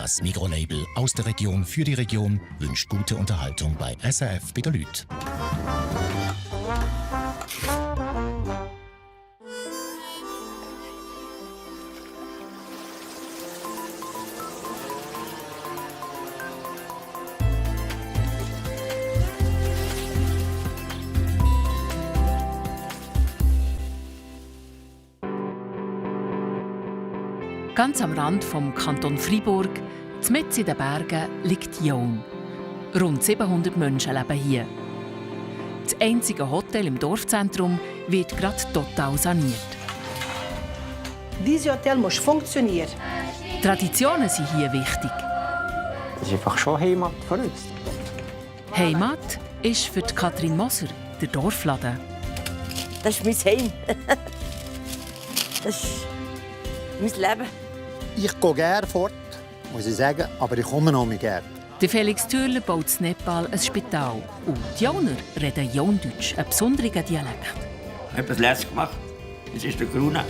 Das Mikrolabel aus der Region für die Region wünscht gute Unterhaltung bei SRF bei den Leuten. Ganz am Rand vom Kanton Freiburg, mitten in den Bergen, liegt Jaun. Rund 700 Menschen leben hier. Das einzige Hotel im Dorfzentrum wird gerade total saniert. Dieses Hotel muss funktionieren. Traditionen sind hier wichtig. Das ist einfach schon Heimat für uns. Heimat ist für Katrin Moser der Dorfladen. Das ist mein Heim. Das ist mein Leben. Ich gehe gerne fort, muss ich sagen, aber ich komme noch mehr gerne. Der Felix Thürler baut in Nepal ein Spital. Und die Jauner reden Jaundeutsch, einen besonderen Dialekt. Ich habe es lässig gemacht. Das ist der Grune.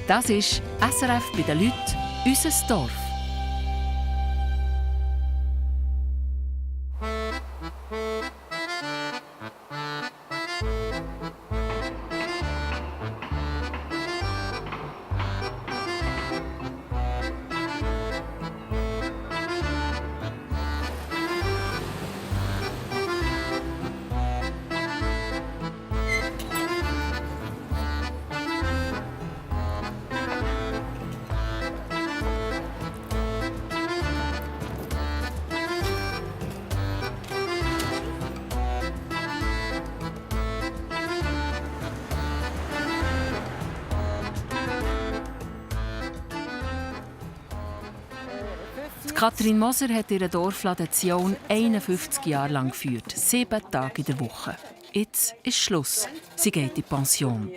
Das ist SRF bei den Leuten, unser Dorf. Katrin Moser hat ihren Dorfladen Zion 51 Jahre lang geführt, 7 Tage in der Woche. Jetzt ist Schluss. Sie geht in die Pension.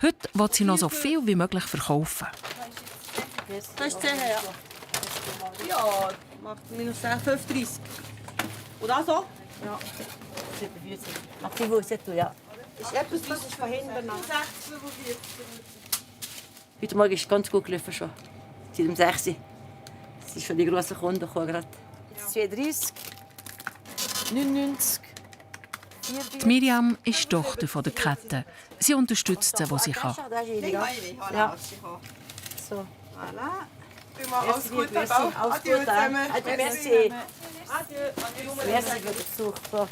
Heute will sie noch so viel wie möglich verkaufen. Das ist 10, ja. Ja, macht minus 35. Oder so? Ja. 47. Macht 45, ja. Ist etwas, was ich vorhin benannt. Heute Morgen ist ganz gut gelaufen schon. Seit dem 6. Es ist schon die grossen Kunden gekommen. 32, 99, 44. Die Miriam ist Tochter der Kette. Sie unterstützt sie, wo sie kann. Ja. So. Voilà. Alles gut, alles gut zusammen. Adieu, merci. Adieu. Merci für den Besuch. So.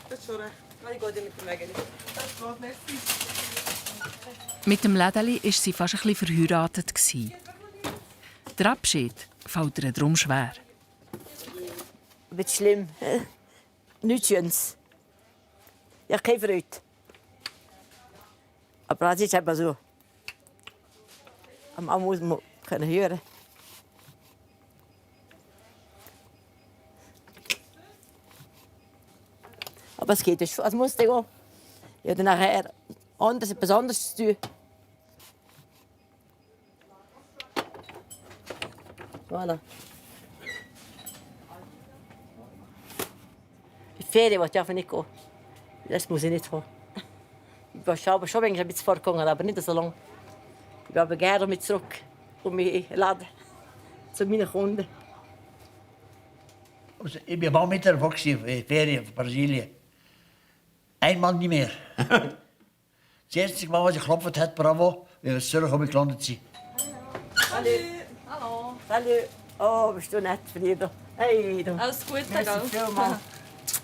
Das ist schon recht. Ich gehe mit dem Wägeli. Das geht, merci. Mit dem Lädeli war sie fast ein bisschen verheiratet. Der Abschied fällt ihr darum schwer. Ein bisschen schlimm. Nichts Schönes. Ich habe keine Freude. Aber das ist eben so. Man muss man hören. Aber es geht. Es muss dann gehen. Ich habe dann nachher etwas anderes zu tun. Voilà. In die Ferien will ich einfach nicht gehen. Das muss ich nicht haben. Ich war schon ein bisschen vorgegangen, aber nicht so lange. Ich bin aber gerne mit zurück und mich laden zu meinen Kunden. Also, ich bin mal mit der in der Ferien in Brasilien. Einmal nicht mehr. Das erste Mal, als ich geklopft habe, bravo, wie wir in Zürich gelandet sind. Hallo. Hallo. Salut. Oh, bist du nett, Frieda. Hey, du. Alles Gute, merci vielmals.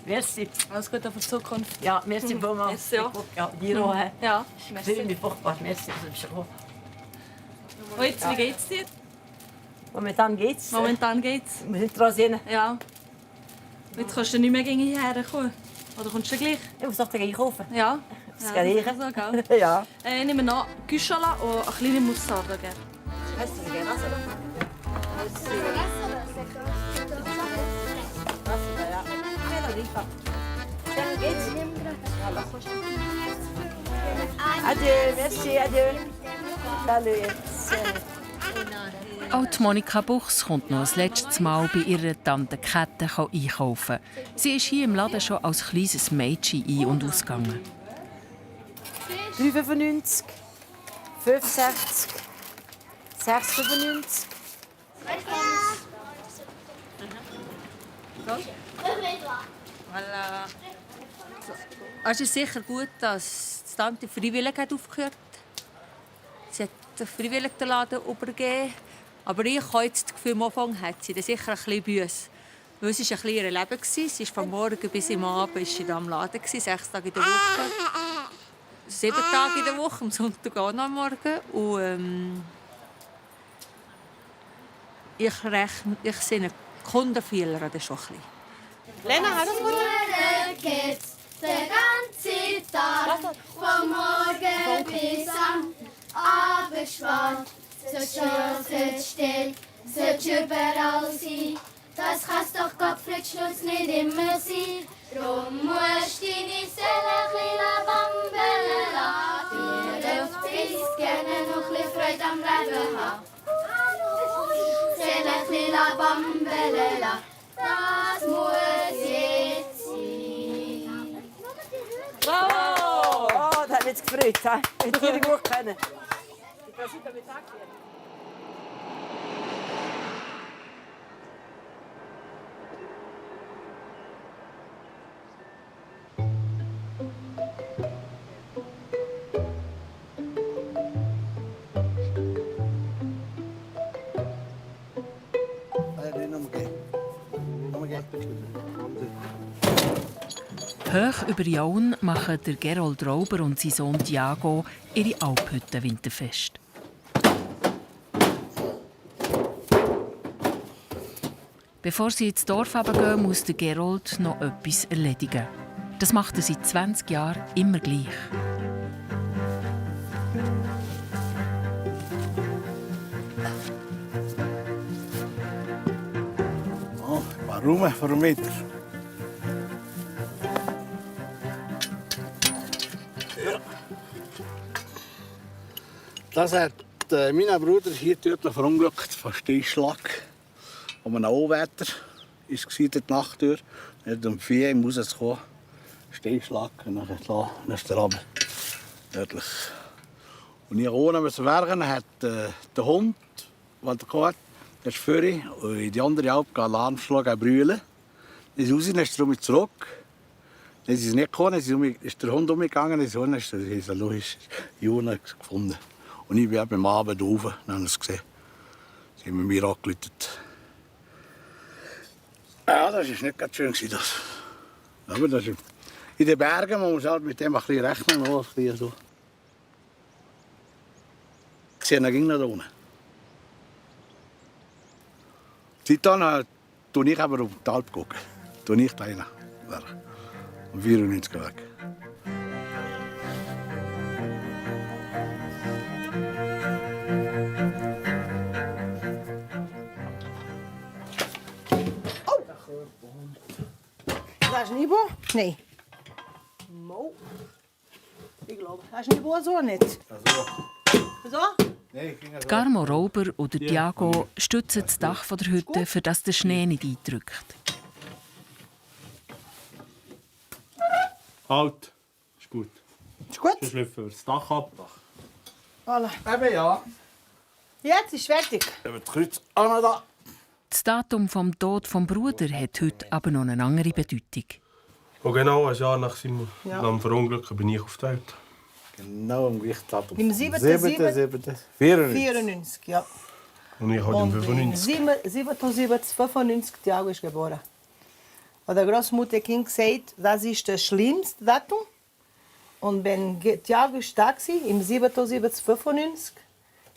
Merci. Alles Gute für die Zukunft. Ja, merci vielmals. Merci auch. Ja, dir auch. Ja, Ich merci. fühle mich furchtbar. Merci, dass du bist gekommen. Und jetzt, wie geht's dir? Momentan geht's. Momentan geht's. Wir sind dran sehen. Ja. Jetzt kannst du nicht mehr gegen hierher kommen. Oder kommst du gleich? Ich muss doch gleich kaufen. Ja. Das Ja, geht das ist so, gell? Ja. Ich nehme noch Güschala und eine kleine Moussarde. Gell? Hast du gerne? Adieu, merci, adieu. Salut. Auch die Monika Buchs kommt noch das letzte Mal bei ihrer Tante Kette einkaufen. Sie ist hier im Laden schon als kleines Mädchen ein- und ausgegangen. 3,95, 65, 6,95. Voilà. Es ist sicher gut, dass die Tante freiwillig aufgehört hat. Sie hat den freiwillig den Laden übergeben. Aber ich habe jetzt das Gefühl, am Anfang hat sie sicher ein bisschen Büsse. Weil es war ein bisschen ihr Leben. Sie war von morgen bis am Abend ist sie am Laden, 6 Tage in der Woche. 7 Tage in der Woche, am Sonntag auch noch am Morgen. Und ich sehe einen Kundenfehler an der schon ein bisschen. Lena, hast du geht's den ganzen Tag, vom Morgen bis am Abend schwarz. Sollst du still, sollst überall sein. Das kann's doch Gottfried Schluss nicht immer sein. Drum musst du deine Seele ein Bambele lassen. Die dürft es gerne noch ein Freude am Leben haben. Seele ein Bambele lassen. Das muss jetzt sein. Bravo! Oh, das hat mich gefreut. Ich hätte dich gut kennen. Hoch über Jaun machen der Gerold Rauber und sein Sohn Thiago ihre Alphütte winterfest. Bevor sie ins Dorf gehen, muss der Gerold noch etwas erledigen. Das macht er seit 20 Jahren immer gleich. Oh, warum für einen Meter? Ja. Das hat mein Bruder hier tödlich verunglückt, von Steinschlag. Um ein Auwetter war die Nacht durch. Er hat um 4 Uhr im Haus gekommen. Steinschlag und dann ist er runter. Tödlich. Und ich ohne müssen werken, hat der Hund, der kam, der ist vorher und in die andere Alp Alarm geschlagen, brüllen. Dann ist raus, dann ist er zurück. Dann ist es nicht gekommen, dann ist der Hund umgegangen, dann ist er logisch Juna gefunden. Und ich bin am Abend rauf und habe es gesehen. Sie haben mir angerufen. Ja, das war nicht ganz schön. Das. Aber das ist in den Bergen muss man halt mit dem ein bisschen rechnen. Ein bisschen so. Ich sehe, dann ging nach unten. Seitdem schaue ich aber auf die Alp. Schaue ich da rein. Um 94 weg. Das ist Nibo? Nein. Mo. Ich glaube, das ist Nibo so nicht. So? Nein, Garmo Rauber und Thiago stützen das Dach der Hütte, für das der Schnee nicht eindrückt. Halt, ist gut. Ist gut? Wir schlüpfen das Dach ab. Voilà. Eben ja. Jetzt ist fertig. Aber das Kreuz auch noch da. Das Datum vom Tod vom Bruder hat heute aber noch eine andere Bedeutung. Und genau ein Jahr nach seinem Ja. nach dem Verunglücken bin ich auf die Welt. Genau am gleichen Datum. Im 7.7.94, 94. ja. Und ich habe Und im im 95. 7.7.95 Thiago ist geboren. Und der Großmutter Kind gesagt, das ist das schlimmste Datum. Und wenn Thiago stark war, im 7.7.95,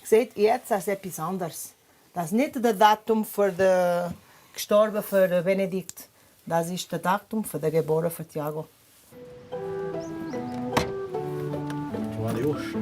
gesagt, jetzt ist etwas anderes. Das ist nicht das Datum für den gestorben für Benedikt. Das ist das Datum für den geboren für Thiago. Das war just.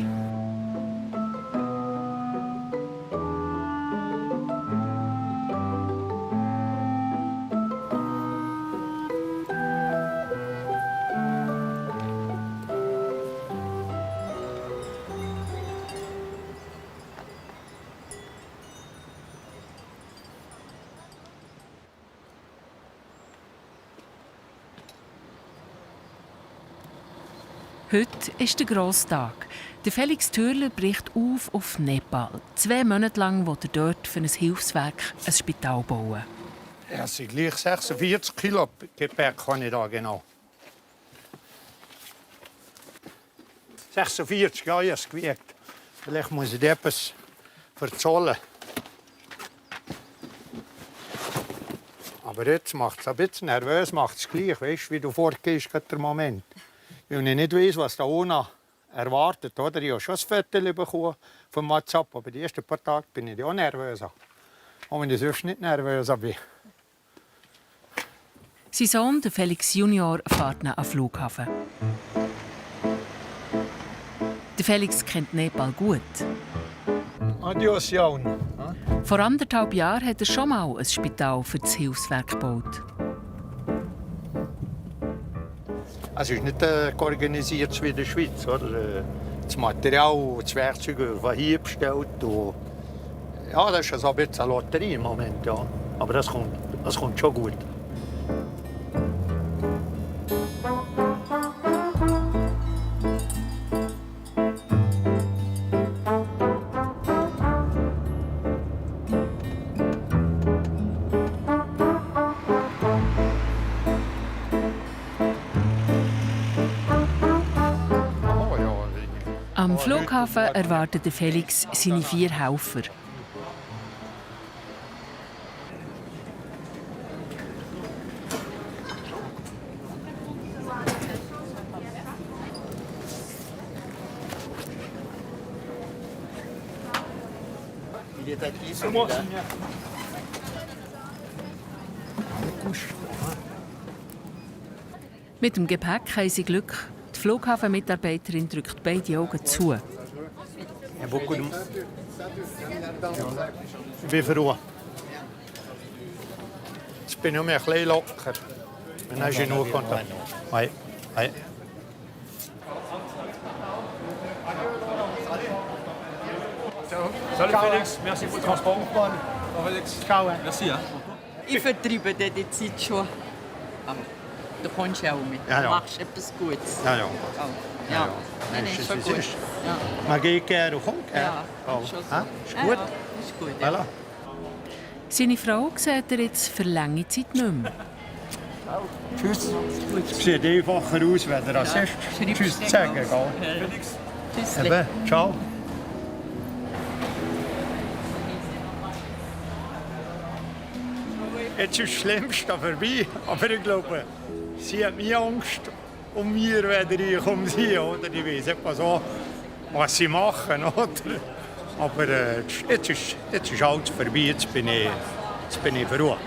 Heute ist der grosse Tag. Der Felix Thürler bricht auf Nepal. 2 Monate lang will er dort für ein Hilfswerk ein Spital bauen. Ja, es sind gleich 46 Kilo Gepäck, kann ich da genau. 46, ja, ich habe es gewiegt. Vielleicht muss ich dir etwas verzollen. Aber jetzt macht es ein bisschen nervös, macht es gleich, weißt, wie du vorgehst, gerade der Moment. Weil ich nicht weiss, was da unten erwartet. Oder? Ich habe schon ein Foto bekommen vom WhatsApp, aber die ersten paar Tage bin ich auch nervös. Auch wenn ich sonst nicht nervös bin. Sein Sohn, der Felix Junior, fährt nach am Flughafen. Der Felix kennt Nepal gut. Adios, Jaun. Vor 1,5 Jahren hat er schon mal ein Spital für das Hilfswerk gebaut. Es ist nicht organisiert wie in der Schweiz. Oder? Das Material, das Werkzeug wird hier bestellt. Und ja, das ist ein bisschen eine Lotterie im Moment. Ja. Aber das kommt schon gut. Am Flughafen erwartet Felix seine 4 Helfer. Mit dem Gepäck haben sie Glück. Die Flughafenmitarbeiterin drückt beide Augen zu. Ich bin froh. Jetzt bin ich nur ein bisschen locker. Dann hast du nur Kontakt. Hi. Hi. Salut Felix, merci pour le transport. Felix, ciao. Merci. Hein. Ich vertreibe dir die Zeit schon. Aber du kommst ja auch mit. Ja, ja. Du machst etwas Gutes. Ja, ja. Oh. Ja. Nein, Ist ist schon es, gut. ist. Ja. Man geht gerne und kommt gerne. Ja, Oh. schon so. Ah, ist Ja, gut? ja, ist gut, ja. Voilà. Seine Frau sieht er jetzt für lange Zeit nicht mehr. Tschüss. Es sieht einfacher aus, wenn er als erstes Tschüss zu sagen geht. Felix. Tschüss. Eben, ciao. Jetzt ist das Schlimmste vorbei, aber ich glaube, sie hat mehr Angst um mir, wenn ich komme. Oder? Ich weiß etwa so, was sie machen. Oder? Aber jetzt ist alles vorbei, jetzt bin ich froh.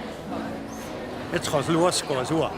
Jetzt kann es losgehen. So.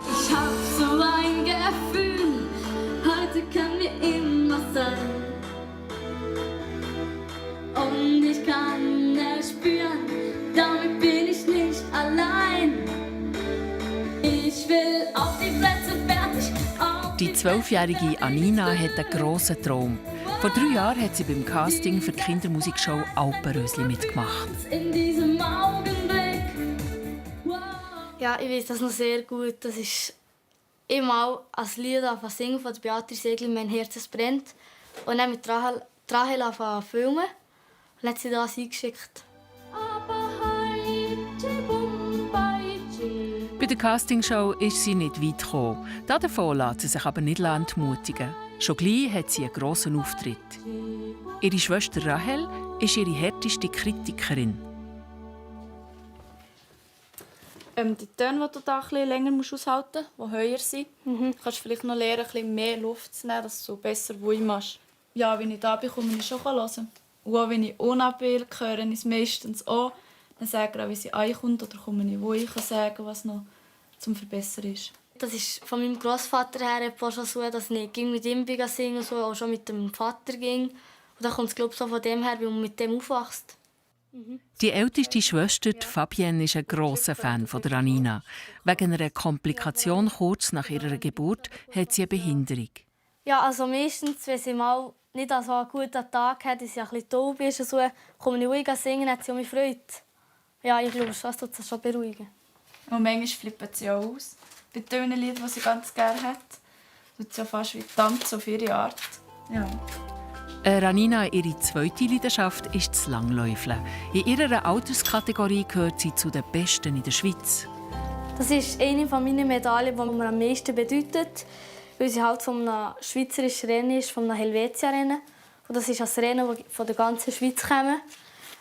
Ich hab so ein Gefühl, heute können wir immer sein. Und ich kann es spüren, damit bin ich nicht allein. Ich will auf die Plätze fertig. Die 12-jährige Anina hat einen grossen Traum. Vor 3 Jahren hat sie beim Casting für die Kindermusikshow Alpenrösli mitgemacht. In diesem Augenblick. Ja, ich weiß das noch sehr gut. Das ist immer als Lied singen von Beatrice Segli, «Mein Herz es brennt». Und dann mit Rahel filmen. Und dann hat sie das eingeschickt. Bei der Castingshow ist sie nicht weit gekommen. Davon lässt sie sich aber nicht entmutigen. Schon gleich hat sie einen grossen Auftritt. Ihre Schwester Rahel ist ihre härteste Kritikerin. Die Töne, die du da etwas länger aushalten musst, die höher sind, kannst du vielleicht noch lernen, ein bisschen mehr Luft zu nehmen, dass du besser Wui machst. Ja, wenn ich da bin, kann ich schon hören. Und auch wenn ich unabhängig höre, ich es meistens auch. Dann sagen auch, wie sie ankommt oder komme ich, wo ich sagen kann, was noch zum Verbessern ist. Das ist von meinem Großvater her schon so, dass ich nicht mit ihm singen so, auch schon mit dem Vater ging. Und da kommt es, glaube ich, so von dem her, weil man mit dem aufwächst. Die älteste Schwester, die Fabienne, ist ein grosser Fan von der Anina. Wegen einer Komplikation kurz nach ihrer Geburt hat sie eine Behinderung. Ja, also meistens, wenn sie mal nicht so einen guten Tag hat, dass sie ein bisschen taub ist, so, komme ich ruhig singen, hat sie auch Freude. Ja, ich glaube, das tut sie schon beruhigen. Und manchmal flippen sie auch aus. Bei den Liedern, die sie ganz gerne hat, tut sie ja fast wie tanzen auf ihre Art. Ja. Ranina, ihre zweite Leidenschaft ist das Langläufeln. In ihrer Alterskategorie gehört sie zu den Besten in der Schweiz. Das ist eine meiner Medaillen, die mir am meisten bedeutet, weil sie halt von einem schweizerischen Rennen ist, von einem Helvetia-Rennen. Und das ist ein Rennen, das von der ganzen Schweiz kommt.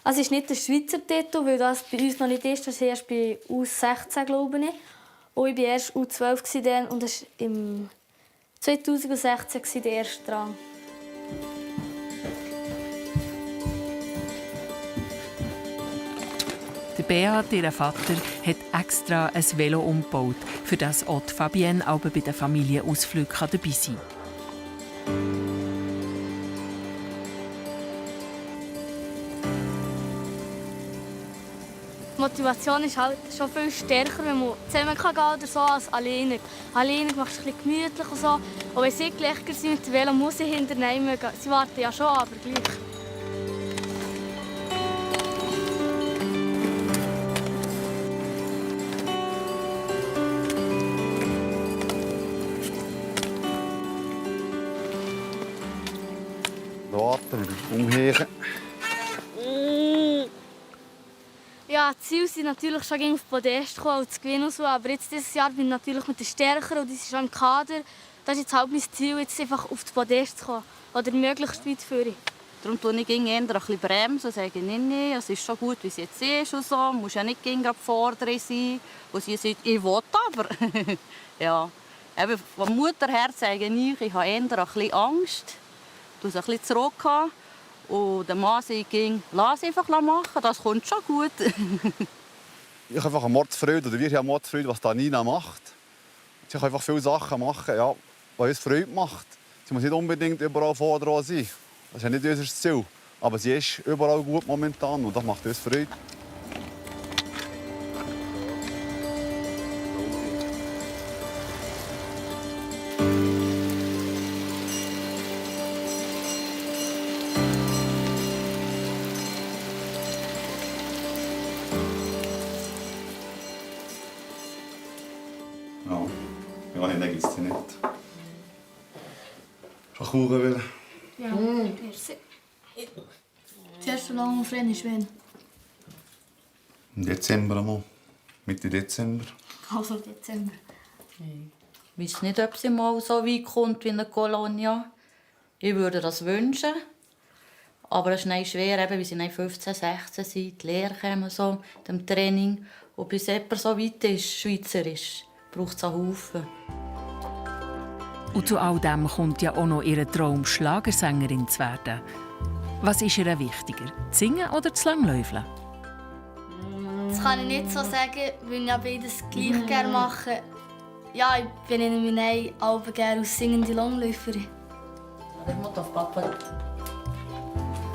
Es ist nicht der Schweizer Titel, weil das bei uns noch nicht ist. Das ist erst bei U16, glaube ich. Und ich war erst U12 und das war im 2016 der erste Rang. Der Beat, ihr Vater, hat extra ein Velo umgebaut, für das auch Fabienne auch bei den Familienausflügen dabei sein kann. Die Motivation ist halt schon viel stärker, wenn man zusammen gehen kann oder so, als alleine. Alleine machst du es ein bisschen gemütlich und so. Und wenn sie gleich sind mit dem Velo, muss ich hinternehmen. Sie warten ja schon, aber gleich. Warten, umheben. Ja, die Ziele sind natürlich schon auf Podest gekommen und zu gewinnen. So. Aber jetzt dieses Jahr bin ich natürlich mit der Stärker und das ist schon im Kader. Das ist jetzt halt mein Ziel, jetzt einfach auf das Podest zu kommen. Oder möglichst weit führen. Darum tue ich eher ein bisschen bremsen und sage, nein, es ist schon gut, wie es jetzt ist. Und so. Du musst ja nicht fordern sein. Und sie sagt, ich will aber. Ja. Eben, von Mutter her sage ich habe eher ein bisschen Angst. Ich habe ein bisschen zurück. Und der Mann sagt, lass einfach machen, das kommt schon gut. Ich habe einfach eine Mordsfreude, oder wir haben Mordsfreude, was Nina macht. Sie kann einfach viele Sachen machen, ja, die uns Freude macht. Sie muss nicht unbedingt überall vorne sein. Das ist ja nicht unser Ziel. Aber sie ist überall gut momentan und das macht uns Freude. Kuchen will. Ja, zuerst so lange Rennen ist wenn? Im Dezember einmal. Mitte Dezember. Also Dezember. Ich weiß nicht, ob sie mal so weit kommt wie eine Colonia. Ich würde das wünschen. Aber es ist schwer, eben, weil sie 15, 16 sind, die Lehre kommen, so, dem Training. Und bis jemand so weit ist, schweizerisch, braucht es einen Haufen. Und zu all dem kommt ja auch noch ihr Traum, Schlagersängerin zu werden. Was ist ihr wichtiger, das Singen oder das Langläufeln? Das kann ich nicht so sagen, weil ich ja beides gleich gerne mache. Ja, ich benenne mich auch gerne als singende Langläuferin. Ich muss auf Papa.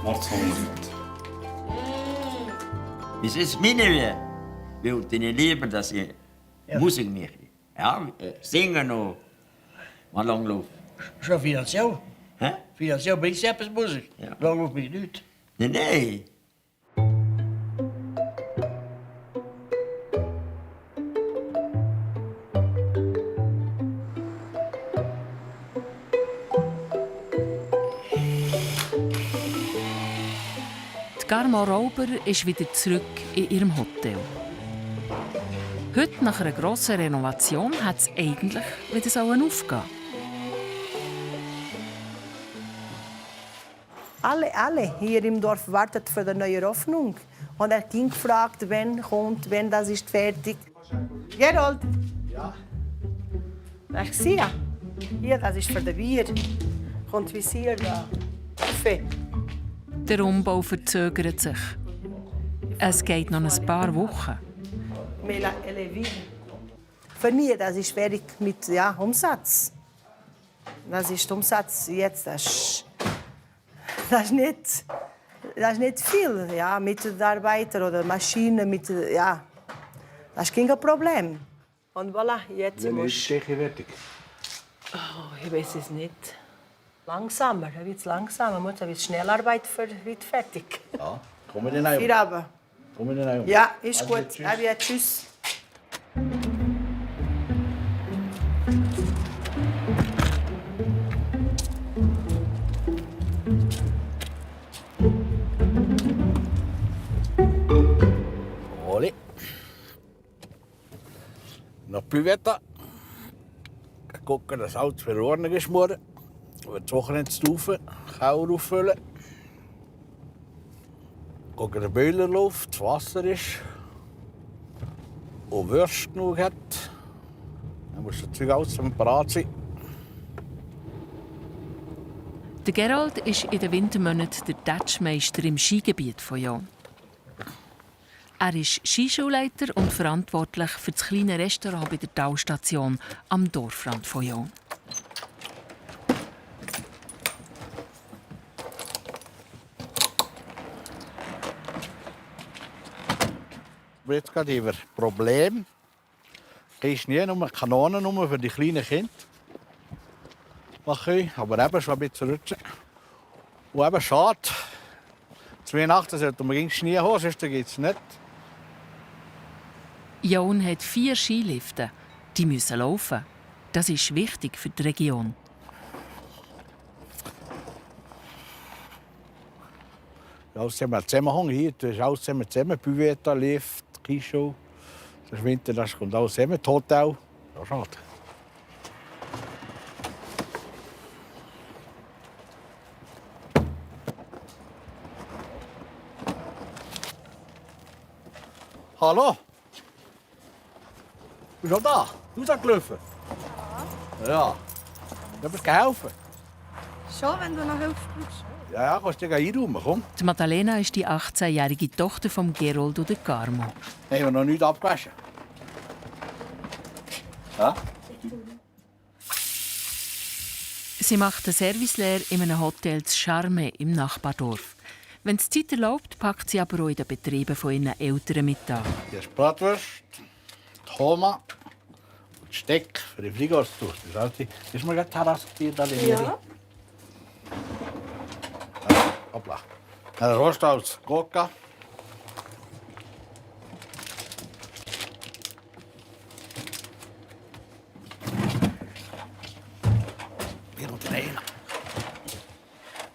Mordshunger. Es ist meine Welt. Weil ich liebe, dass ich Musik mache. Ja, singen und mal langlaufen. Schon finanziell? Hä? Finanziell bringt es etwas Musik. Ja. Langlauf bringt nichts. Nein. Garmo Rauber ist wieder zurück in ihrem Hotel. Heute, nach einer grossen Renovation, hat es eigentlich wieder aufgehen. Alle hier im Dorf warten für die neue Öffnung. Und er ging gefragt, wenn kommt, wenn das ist fertig. Gerold? Ja? Ach, Sie? Hier, das ist für das Bier. Kommt Visier da. Kaffee. Der Umbau verzögert sich. Es geht noch ein paar Wochen. Für mich, das ist schwierig mit Umsatz. Das ist Umsatz jetzt. Das ist nicht viel. Ja, Mitarbeiter oder Maschinen. Das ist kein Problem. Und voilà, jetzt Wenn muss ist die Stecke fertig? Oh, ich weiß es nicht. Langsamer, er wird langsamer. Man muss schnell arbeiten, wird fertig. Ja, kommen wir denn Hier aber. Kommen wir denn Ja, ist gut. Tschüss. Oli. Noch Büvetta. Gucken, dass alles verloren geschmort. Über das Wochenende stufen, Kauer auffüllen. Gucken, der Boiler läuft, das Wasser ist. Und Würste genug hat. Dann muss das Zeug alles parat sein. Der Gerald ist in den Wintermonaten der Tatschmeister im Skigebiet von Jon. Er ist Skischulleiter und verantwortlich für das kleine Restaurant bei der Talstation am Dorfrand von Jon. Jetzt gerade über Problem. Es ist nie nur Kanonennummer für die kleinen Kinder. Aber eben schon ein bisschen rutschen. Und eben schade. 2 Nächte sollte man gegen Schnee haben, sonst geht es nicht. Jon hat 4 Skilifte. Die müssen laufen. Das ist wichtig für die Region. Alles haben wir zusammenhängen. Hier ist alles zusammen. Büvetta, Lift, Kischow. Das Winter, das kommt alles zusammen. Das Hotel. Ja, schade. Hallo? Bist du da? Du bist gelaufen? Ja. Du hast geholfen. Schon, wenn du noch Hilfe brauchst. Ja, kannst du dich einräumen, komm. Die Madalena ist die 18-jährige Tochter von Gerold und Carmo. Haben wir noch nichts abgewaschen? Ja? Sie macht eine Servicelehre in einem Hotel zu Charme im Nachbardorf. Wenn es Zeit erlaubt, packt sie aber auch in den Betrieben von ihren Eltern mit an. Hier ist Bratwurst, Toma und Steck für die Fliegerstuhl. Ist mir gerade Terrasse da in Ja. Hoppla. Ein Rost aus Gurke.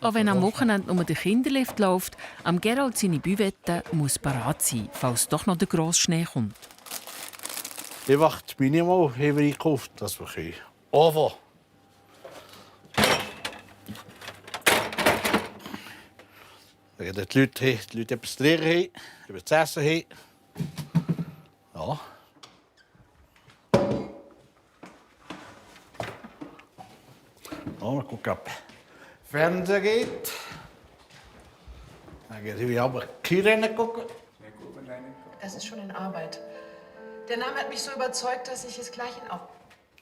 Auch wenn am Wochenende nur der Kinderlift läuft, am Gerald seine Büvette muss parat sein, falls doch noch der grosse Schnee kommt. Einfach das Minimum haben wir gekauft, dass wir können. Oven. Wenn die Leute etwas zu trinken haben, etwas zu essen haben. Ja. Ja, mal gucken, ob Fernsehen geht. Dann gehen wir aber Skirennen gucken. Es ist schon in Arbeit. Der Name hat mich so überzeugt, dass ich es gleich in auch.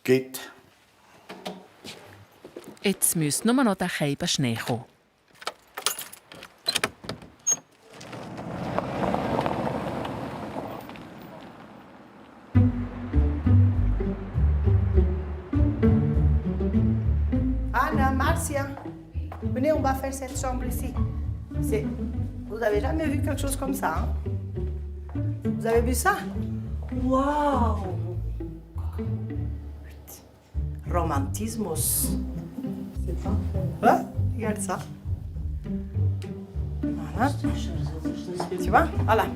Geht. Jetzt müsste nur noch der Scheibe Schnee kommen. Anna, Marcia, venez, on va faire cette chambre ici. Vous avez jamais vu quelque chose comme ça, hein? Vous avez vu ça? Wow! Romantismus. C'est parfait. Regarde ça. Voilà. Tu vois? Voilà.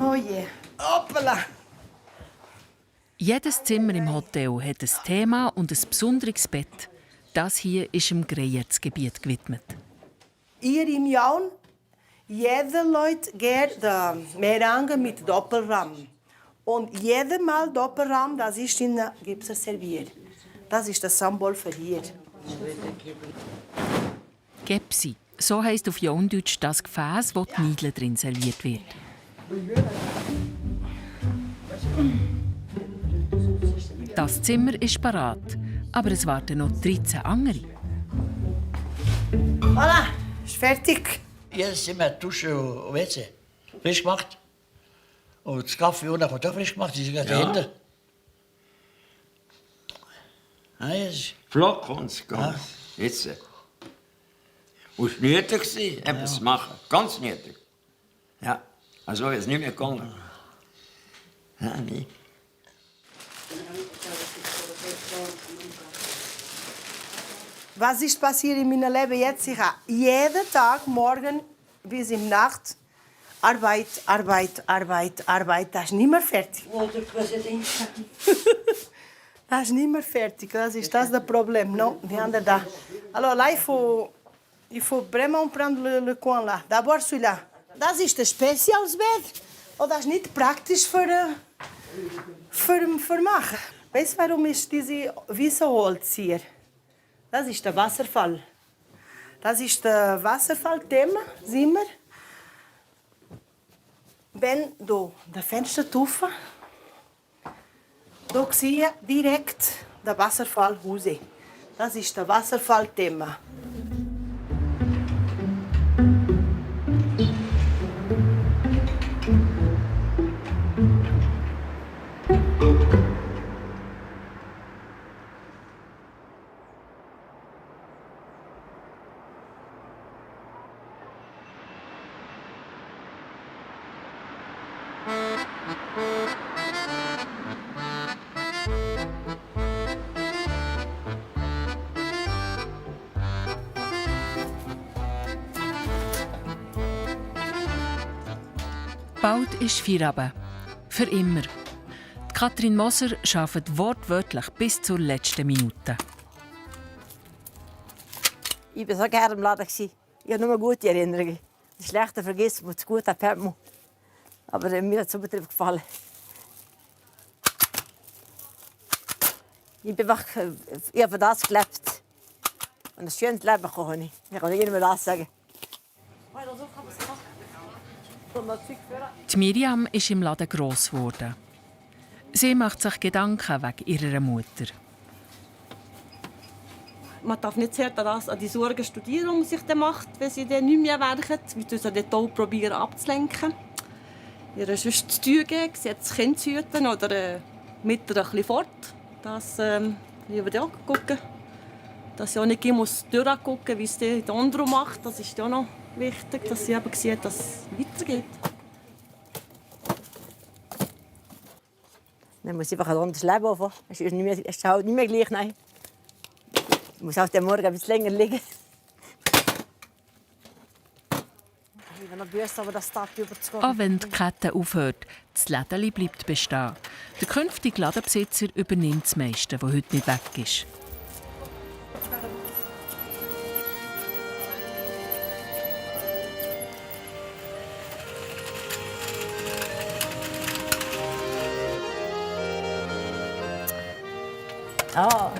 Oh yeah. Hoppala! Jedes Zimmer im Hotel hat ein Thema und ein besonderes Bett. Das hier ist dem Greierzgebiet gewidmet. Hier im Jaun, jeder Leute geht Merange mit Doppelrahm. Und jedes Mal Doppelrahm, das ist in Gipser serviert. Das ist das Symbol für hier. Gepsi, so heisst auf Jaundeutsch das Gefäß, wo die Nidle drin serviert wird. Das Zimmer ist parat, aber es warten noch 13 andere. Voilà, ist fertig. Jedes Zimmer hat Dusche und WC. Frisch gemacht. Und das Kaffee unten kommt auch frisch gemacht. Die sind dahinter. Flott kommt es ganz. Jetzt. Muss nötig sein, etwas machen. Ganz nötig. Ja, also ist es nicht mehr gegangen. Ja, nee. Was ist passiert in meinem Leben jetzt? Ich habe jeden Tag, morgen bis in die Nacht, Arbeit. Das ist nicht mehr fertig. Das ist nicht mehr fertig. Das ist das Problem. No, da. Alors là, il faut vraiment prendre le coin là. D'abord celui-là. Das ist ein Spezialsbett. Und das ist nicht praktisch für machen. Weißt du, warum ist diese weiße Holz hier? Das ist der Wasserfall. Das ist der Wasserfallthema, sehen wir. Wenn du das Fenster öffnest, du siehst direkt den Wasserfall raus. Das ist der Wasserfallthema. Bald ist Feierabend. Für immer. Die Katrin Moser arbeitet wortwörtlich bis zur letzten Minute. Ich war so gerne im Laden. Ich habe nur gute Erinnerungen. Das Schlechte vergisst man, das Gute hat man. Aber mir hat es super gefallen. Ich habe das gelebt. Und ein schönes Leben bekommen. Ich kann nicht mehr das sagen. Die Miriam ist im Laden gross geworden. Sie macht sich Gedanken wegen ihrer Mutter. Man darf nicht sehr an die Sorgen studieren, die man sich dann macht, wenn sie dann nicht mehr werken. Wir versuchen dort auch probieren abzulenken. Ihr sonst zu tun geben, sie hat das Kind zu hüten oder mit ihr ein bisschen fort. Das lieber auch gucken. Dass sie auch nicht muss durchgucken, wie es die andere macht. Das ist auch noch wichtig, dass sie eben sieht, dass es weitergeht. Dann muss ich einfach ein anderes Leben anfangen. Es ist halt nicht mehr gleich. Nein. Ich muss auch den Morgen ein bisschen länger liegen. Ich bin noch böse, aber das Tag überzugehen. Auch wenn die Kette aufhört, das Lädeli bleibt bestehen. Der künftige Ladenbesitzer übernimmt das meiste, das heute nicht weg ist. Ja,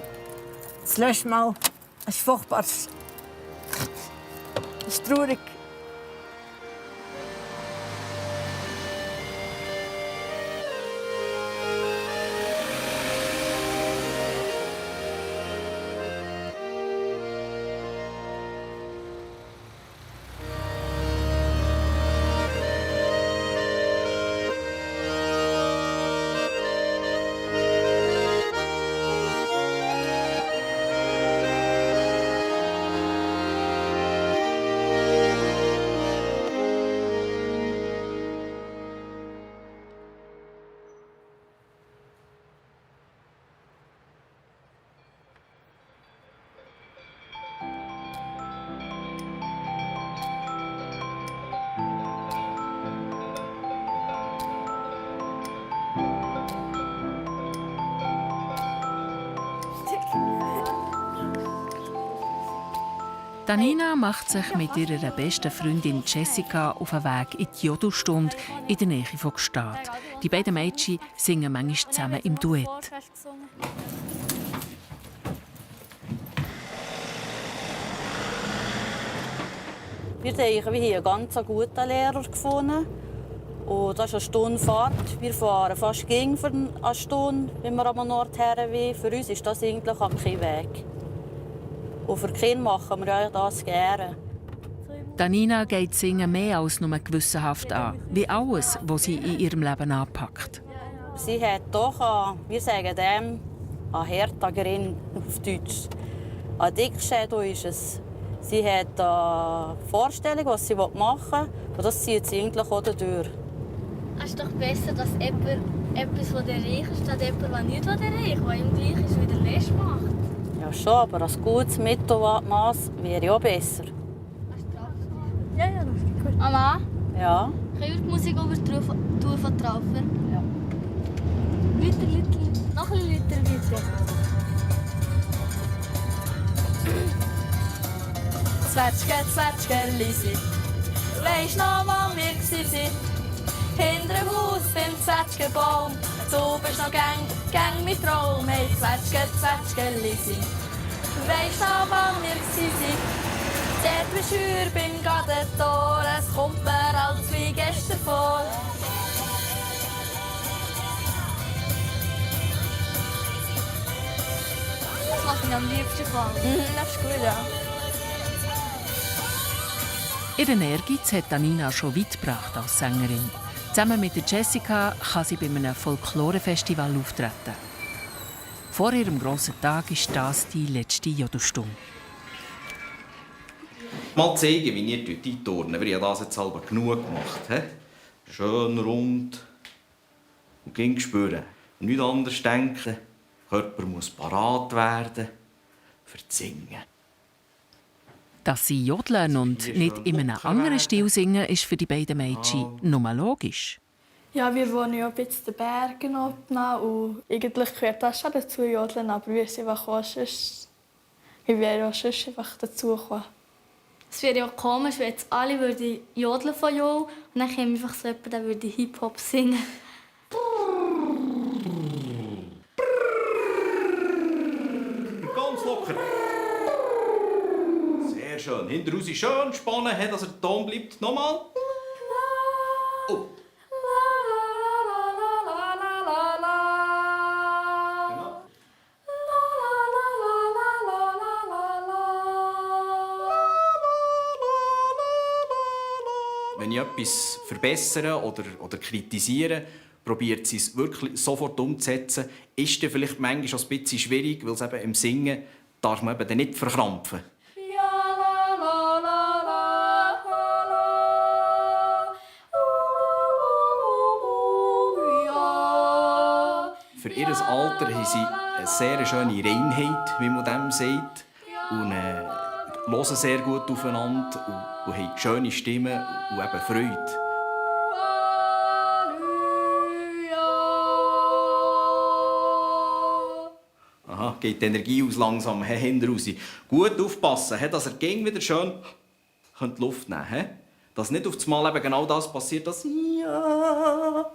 das letzte Mal. Das ist furchtbar. Das ist traurig. Nina macht sich mit ihrer besten Freundin Jessica auf den Weg in die Jodelstunde in der Nähe von Gstaad. Die beiden Mädchen singen manchmal zusammen im Duett. Wir haben hier einen ganz guten Lehrer gefunden. Und das ist eine Stunde Fahrt. Wir fahren fast gegen für eine Stunde, wenn wir am Nord her wollen. Für uns ist das eigentlich auch kein Weg. Und für die Kinder machen wir ja das gerne. Nina geht Singen mehr als nur gewissenhaft an, wie alles, was sie in ihrem Leben anpackt. Sie hat doch, wir sagen dem, ein Härtagrin auf Deutsch. Ein Dickschädel ist es. Sie hat eine Vorstellung, was sie machen will, und das zieht sie eigentlich auch durch. Es ist doch besser, dass etwas, was der reich ist, statt etwas, was nicht der reich ist, was ihm gleich ist, wie der Letzte macht. Ja schon, aber ein gutes Mittelmaß wäre ja besser. Ja, das ist gut. Mama? Ja? Können wir die Musik oben vertraufen? Ja. Lüter. Noch ein Lüter, bitte. Zwetschge, Lisi. Weisst noch, wo wir waren? Hinter dem Haus beim Zwetschgenbaum. Du bist noch gang mit Traum. Hey, Zwetschge, Lisi. Weisst noch, wo wir waren? Dort bist du beim Gadentor. Es kommt mir als wie gestern vor. Das macht mich am liebsten vor. Das ist gut, ja. Ihren Ehrgeiz hat Nina schon weit gebracht als Sängerin. Zusammen mit Jessica kann sie bei einem Folklorefestival auftreten. Vor ihrem grossen Tag ist das die letzte Jodelstunde. Mal zeigen, wie ihr dort turnen. Wir haben das jetzt halb genug gemacht. He? Schön rund und ging spüren. Und nicht anders denken. Der Körper muss parat werden für das Singen. Dass sie jodeln und nicht in einem anderen Stil singen, ist für die beiden Mädchen nur logisch. Ja, wir wohnen ja ein bisschen den Bergen oben und eigentlich gehört das schon dazu, jodeln, aber wir sind einfach auch sonst, wir wären auch sonst einfach dazugekommen. Es wäre ja komisch, wenn jetzt alle würden jodeln von Jo und dann käme einfach so jemand, der würde Hip-Hop singen. Ganz locker. Sehr schön. Hinter raus schön spannen, dass der Ton bleibt. Nochmal. Oh. Wenn ich etwas verbessern oder kritisieren, probiert sie es wirklich sofort umzusetzen. Ist dann vielleicht manchmal ein bisschen schwierig, weil es eben im Singen darf man eben nicht verkrampfen. Für ihr Alter haben sie eine sehr schöne Reinheit, wie man dem sagt. Und hören sehr gut aufeinander und haben schöne Stimmen und eben Freude. Aha, geht die Energie aus langsam hinten raus. Gut aufpassen, dass er wieder schön die Luft nehmen kann. Dass nicht auf einmal eben genau das passiert, das Ja.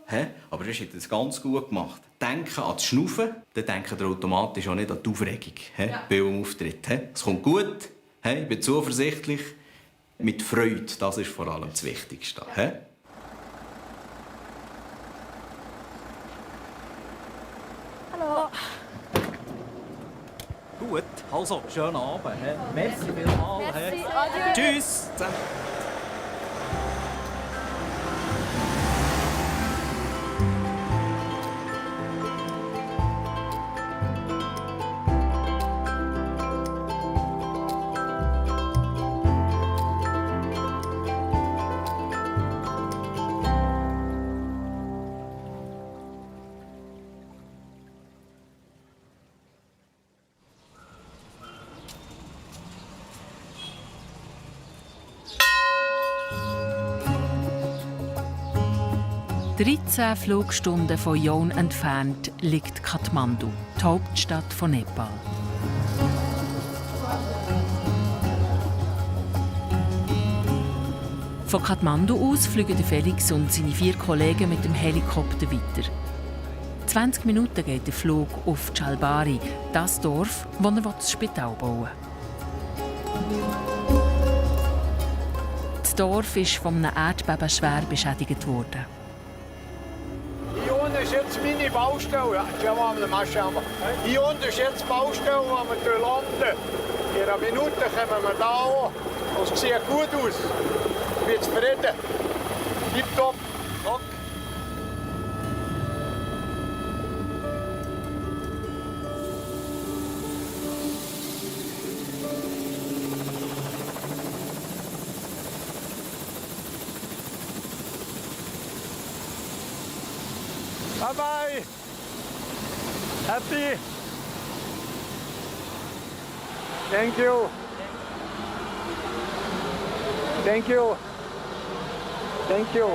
Aber das hat das ganz gut gemacht. Denken an das Schnaufen, dann denkt ihr automatisch auch nicht an die Aufregung bei eurem Auftritt. Es kommt gut, ich bin zuversichtlich. Mit Freude, das ist vor allem das Wichtigste. Hallo. Gut, also, schönen Abend. Merci vielmals. Merci. Adieu. Tschüss. «13 Flugstunden von Jaun entfernt liegt Kathmandu, die Hauptstadt von Nepal. Von Kathmandu aus fliegen Felix und seine 4 Kollegen mit dem Helikopter weiter. 20 Minuten geht der Flug auf Chalbari, das Dorf, wo er das Spital bauen will. Das Dorf ist von einem Erdbeben schwer beschädigt worden. unten ist jetzt meine Baustelle. Hier unten ist jetzt die Baustelle, wo wir landen. In einer Minute kommen wir da an. Es sieht gut aus. Ich bin zufrieden. Tipptopp. Okay. Bye bye. Happy. Thank you. Thank you. Thank you.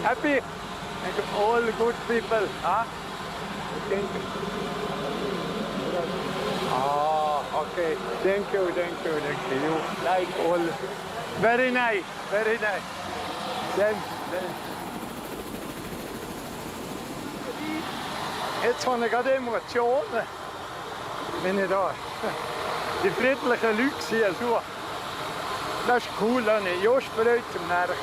Happy. And all good people. Huh? Thank you. Ah, okay. Thank you, thank you, thank you. You like all. Very nice, very nice. Thanks. Jetzt habe ich gerade Emotionen, wenn ich da die friedlichen Leute sehe. So. Das ist cool, just Freude zum Nerven.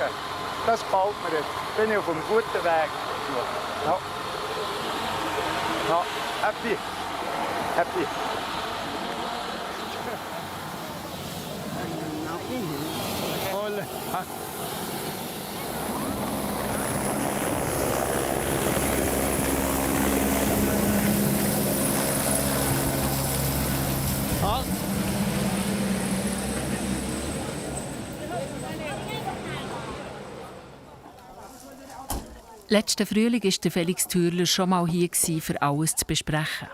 Das gefällt mir jetzt. Bin ich auf einem guten Weg. Ja. Ja, happy. Happy. Voll. Letzten Frühling war der Felix Thürler schon mal hier, für alles zu besprechen.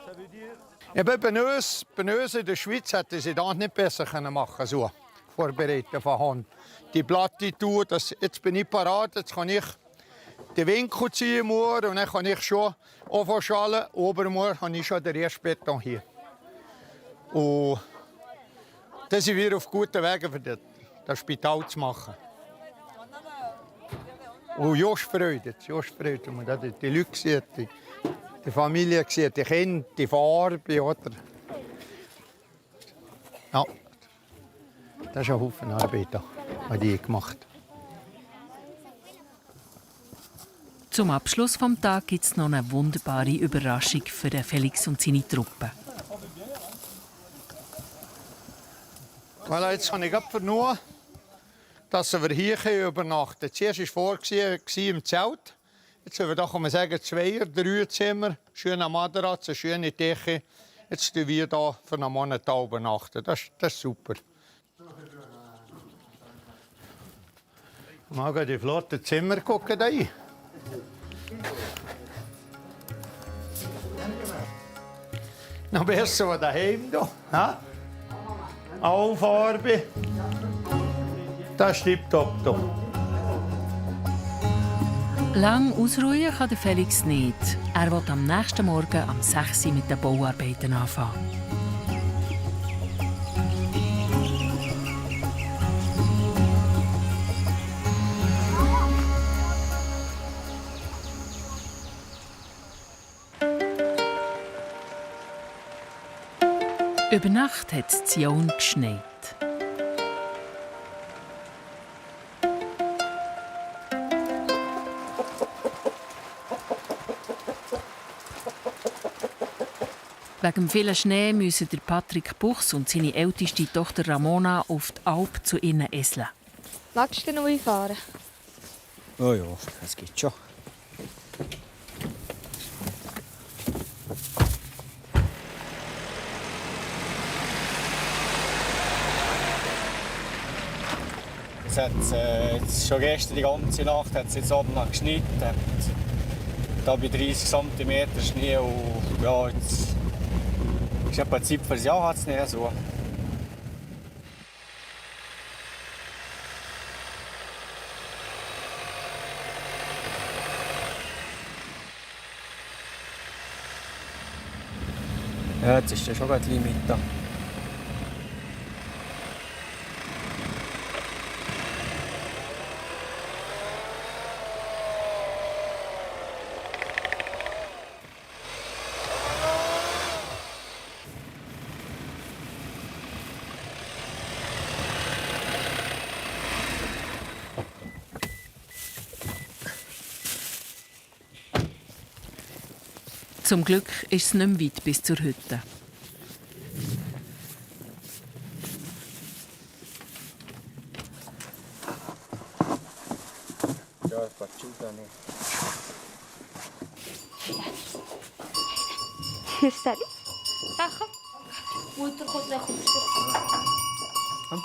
Bei uns in der Schweiz hätte sie das nicht besser machen können, so vorbereiten von Hand. Die Platte tun, jetzt bin ich parat, jetzt kann ich den Winkel ziehen und dann kann ich schon aufschallen. Obermorgen habe ich schon den ersten Beton hier. Und dann sind wir auf guten Wegen, für das Spital zu machen. Und just Freude, wenn man die Leute sieht, die Familie sieht, die Kinder, die Farbe. Oder? Ja, das ist ein Haufen Arbeit, die ich gemacht habe. Zum Abschluss des Tages gibt es noch eine wunderbare Überraschung für Felix und seine Truppe. Voilà, jetzt habe ich gerade vernommen, dass wir hier übernachten können. Zuerst war vorgesehen im Zelt. Jetzt haben wir da, kann man sagen, 2 oder 3 Zimmer, schöne Matratze, schöne Decke. Jetzt übernachten wir hier für einen Monat übernachten. Das ist super. Mal in die flotten Zimmer gucken. Da rein. Noch besser als daheim. Ja? Alle Farbe. Das ist tipptopp. Lang ausruhen kann der Felix nicht. Er will am nächsten Morgen um 6 Uhr mit den Bauarbeiten anfangen. Über Nacht hat es in Zion geschneit. Wegen dem vielen Schnee müssen der Patrick Buchs und seine älteste Tochter Ramona auf die Alp zu ihren Eseln. Magst du noch fahren? Oh ja, das geht schon. Es hat jetzt schon gestern die ganze Nacht hat es jetzt oben noch geschneit. Da bei 30 cm Schnee und ja, jetzt ist etwa Zeit für das Jahr hat es nicht so. Ja, jetzt ist ja schon ein Limit da. Zum Glück ist es nicht mehr weit bis zur Hütte. Hier ist Sally. Ach, komm. Mutter kommt gleich auf. Komm,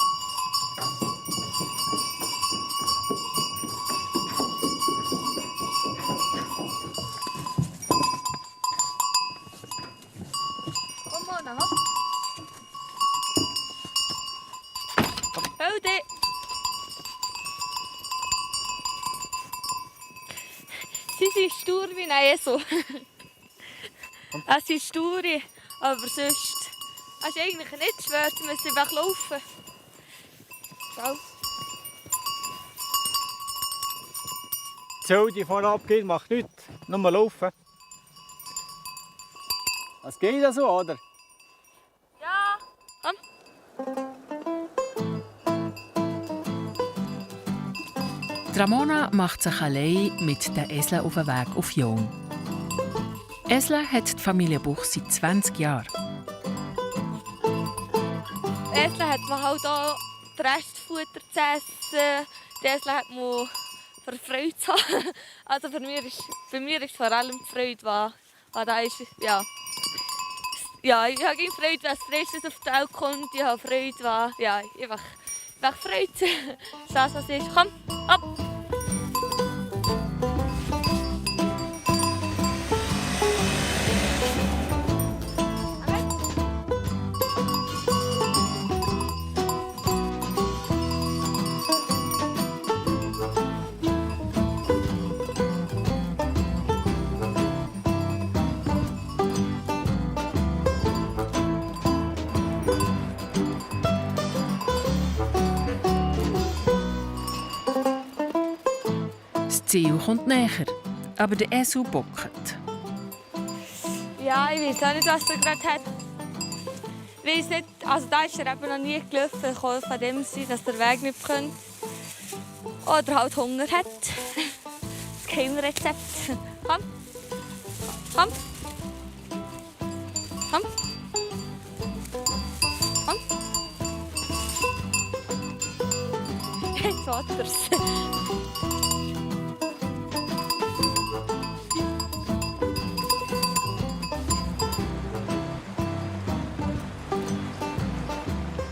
Mona, hopp. Hilde. Sie sind stur wie ein Esel. Es ist stur, aber sonst es ist eigentlich nicht schwer, sie müssen einfach laufen. Schau. Die Zelle, die vorab geht, macht nichts. Nur laufen. Es geht ja so, oder? Ja, komm. Ramona macht sich allein mit den Eseln auf den Weg auf Jon. Esle hat die Familie Buch seit 20 Jahren. Esle hat man halt auch das Restfutter zu essen. Die Esle hat man für Freude zu haben. Also bei mir ist vor allem die Freude, was da ist. Ja, ich habe Freude, wenn es Frisches auf die Welt kommt. Ich habe Freude, einfach Freude. Das ist das, was ist. Komm, ab! Das Ziel kommt näher, aber der Esel bockt. Ja, ich weiß auch nicht, was er gerade hat. Ich weiss nicht, also da ist er eben noch nie gelaufen. Es kann von dem sein, dass der Weg nicht kennt. Oder halt Hunger hat. Das Geheimrezept. Komm. Komm. Komm. Komm. Jetzt hat er's.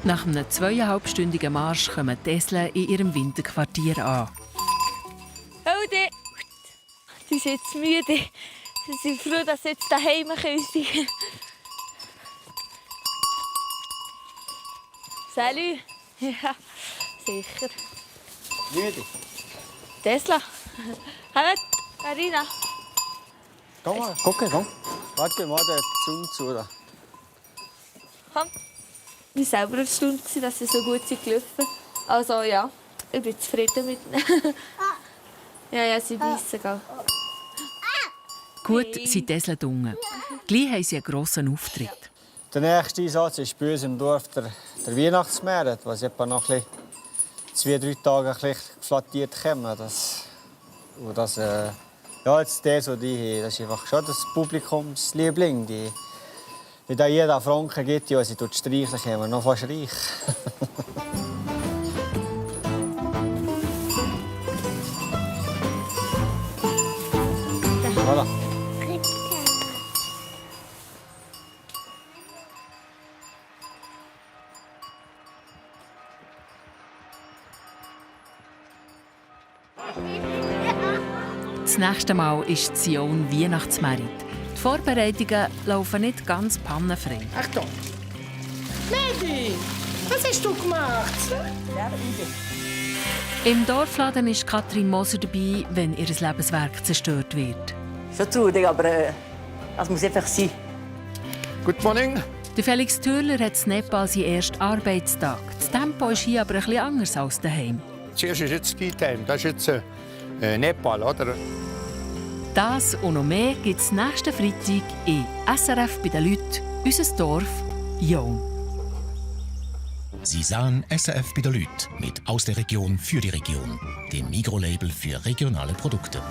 Nach einem 2,5-stündigen Marsch kommen die Esel in ihrem Winterquartier an. Hilde! Sie sind jetzt müde. Sie sind froh, dass sie jetzt daheim sein können. Salut! Ja, sicher. Müde. Tesla. Hallo, Carina. Komm mal, komm. Warte mal, der Zaun zu. Da. Komm. Ich war selber erstaunt, dass sie so gut gelaufen sind. Also ja, ich bin zufrieden mit ihnen. Ja, sie beißen. Gut sind die Esel unten. Gleich haben sie einen grossen Auftritt. Der nächste Einsatz ist bei uns im Dorf der Weihnachtsmarkt, was etwa noch 2-3 Tage ein bisschen geflattiert kommen. Das jetzt das ist einfach schon das Publikumsliebling. Wie da jeder Franken gibt, ja, sie tut streicheln, haben wir noch fast reich. Voilà. Das nächste Mal ist Sion Weihnachtsmerit. Die Vorbereitungen laufen nicht ganz pannenfrei. Achtung! Medi, was hast du gemacht? Im Dorfladen ist Katrin Moser dabei, wenn ihr Lebenswerk zerstört wird. Schon traurig, aber das muss einfach sein. Good morning. Der Felix Thürler hat in Nepal seinen ersten Arbeitstag. Das Tempo ist hier aber etwas anders als daheim. Zuerst ist jetzt Tea Time, das ist jetzt Nepal, oder? Das und noch mehr gibt es nächsten Freitag in SRF bei den Leuten, unser Dorf, Jon. Sie sahen SRF bei den Leuten mit «Aus der Region für die Region», dem Mikrolabel für regionale Produkte.